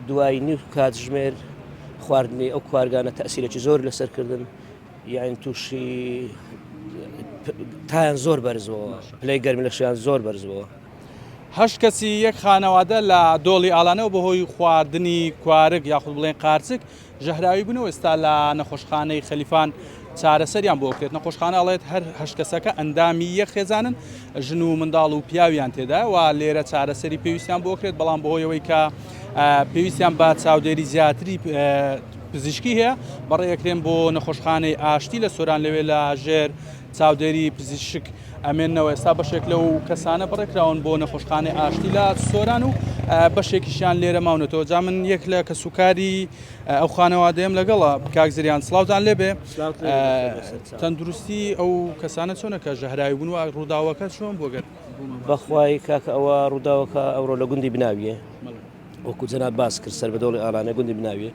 دوای نیو کاتژمێر خواردنی ئەو کوارگانە تەسیرێکی زۆر لەسەر کردن یاین تووشی تایان زۆر بەرزەوە پلەی گەرمی لەشیان زۆر بەرزەوە. هەشت کەسی یەک خانەوادە لە دۆڵی ئالانەوە بەهۆی خواردنی کوارگ یاخود بڵێن قارچک ژەهراوی بوون و ئێستا لە نەخۆشخانەی خەلیفان چارەسەریان بۆ کرێت نەخۆشخانە ئەڵێت هەر هەشت کەسەکە ئەندامی یەک خێزانن ژن و منداڵ و پیاویان تێدا و لێرە چارەسەری پێویستیان بۆ کرێت بەڵام بەهۆیەوەی کە پێویستیان بە چاودێری زیاتری پزیشکی هەیە بەڕێکرێن بۆ نەخۆشخانەی ئاشتی لە سۆران لەوێ لە ژێر چاودێری پزیشک ئەمێننەوە، ئێستا بەشێک لەو کەسانە بەڕێکراون بۆ نەخۆشخانەی ئاشتی لە سۆران و بەشێکیشیان لێرە ماونەتەوە جا من یەک لە کەسوکاری ئەو خانەوادەیەم لەگەڵە کاک زریان سڵاوتان لێبێ تەندروستی ئەو کەسانە چۆنە کە ژەهراوی بوون و ڕووداوەکە چۆن بۆ گەر بەخوای کاکە ئەوە ڕووداوەکە ئەوڕۆ لە گوندی بناویە وەکو جەناب باس کرد سەر بە دۆڵی ئالانە گوندی بناویە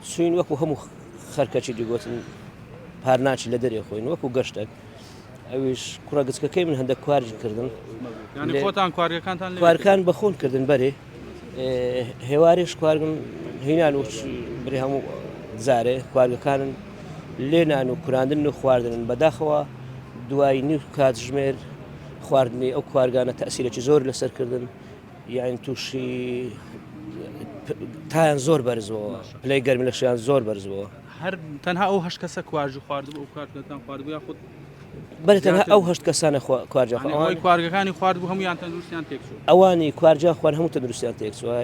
چوین وەکو هەموو خەرکەچی دیگۆتن پارناچی لە دەرێ خۆین وەکو گەشتێک ئەویش کوڕە گچکەکەی من هەندە کوارج کردن خۆتان کوارگەکانتان کوارکان بەخۆن کردن بەرێ هێوارێش کوارگم هینان و برێ هەموو جارێ کوارگەکانن لێنان و کوراندن و خواردنن بەداخەوە دوای نیو کاتژمێر خواردنی ئەو کوارگانە تەسیرێکی زۆر لەسەرکردن یاین تووشی تایان زۆر بەرزەوە پلەی گەرمی لەشیان زۆر بەرزەوە هەر تەنها ئەو هەشت کەسە کوارج خواردبوو ئەو کارتەتان خواردبوو یاخود بەرە تەنها ئەو هەشت کەسانە کوارجا ئەوەی کوارگەکانی خواردبوو هەمویان تەندروستیان تێکچوو ئەوانی کوارجا خوارد هەموو تەندروستیان تێکچووە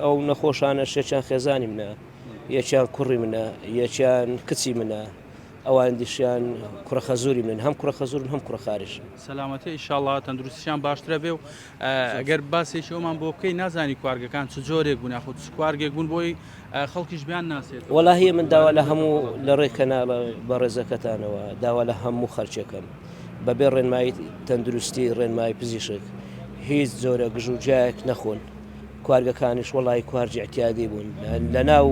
ئەو نەخۆشانە شێچیان خێزانی منە یەکیان کوڕی منە یەکیان کچی منە ئەوان دیشیان کوڕە خەزوری من هەم کوڕە خەزورن هەم کوڕە خاریش. سەلامەتی ئیشاڵا تەندروستیشان باشترە بێ و ئەگەر باسێکی ئەومان بۆ بکەی نازانی کوارگەکان چ جۆرێک بوون یاخود چ کوارگێک بوون بۆی خەڵکیش بیان ناسێت. وەڵاهی من داوا لە هەموو لە ڕێ کەناڵە بەڕێزەکەتانەوە داوا لە هەموو خەرچێکەم بەبێ ڕێنمایی تەندروستی ڕێنمایی پزیشک هیچ جۆرە گژوگیایەک نەخۆن کوارگەکانیش وەڵی کوارجی اعتیادی بوون لە ناو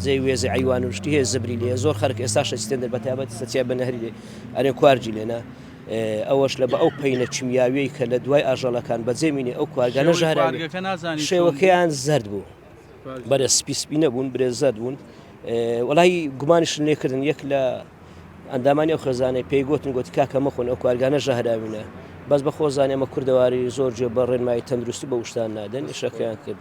جێ وێزی عیوان و شتی هەیە زبری لێ زۆر خەرک ئێستا شەستێن دەر بەتابەت سەچیا بە نەهری لێ ئەرێ کوارجی لێنە ئەوەش لە بە ئەو پەینە کیمیاویەی کە لە دوای ئاژەڵەکان بەجێ مینێ ئەو کوارگانە ژەهراوی شێوەکەیان زەرد بوو بەرە سپی سپی نەبوون برێ زەرد بوون وەڵی گومانیشن لێکردن یەک لە ئەندامانی ئەو خێزانەی پێی گوتن گوتی کاکە مەخۆن ئەو کوارگانە ژەهراوینە بەس بە خۆزانانی ئەمە کوردەواری زۆر جێ بە ڕێنمایی تەندروستی بە وشتان نادەن ئیشەکەیان کرد.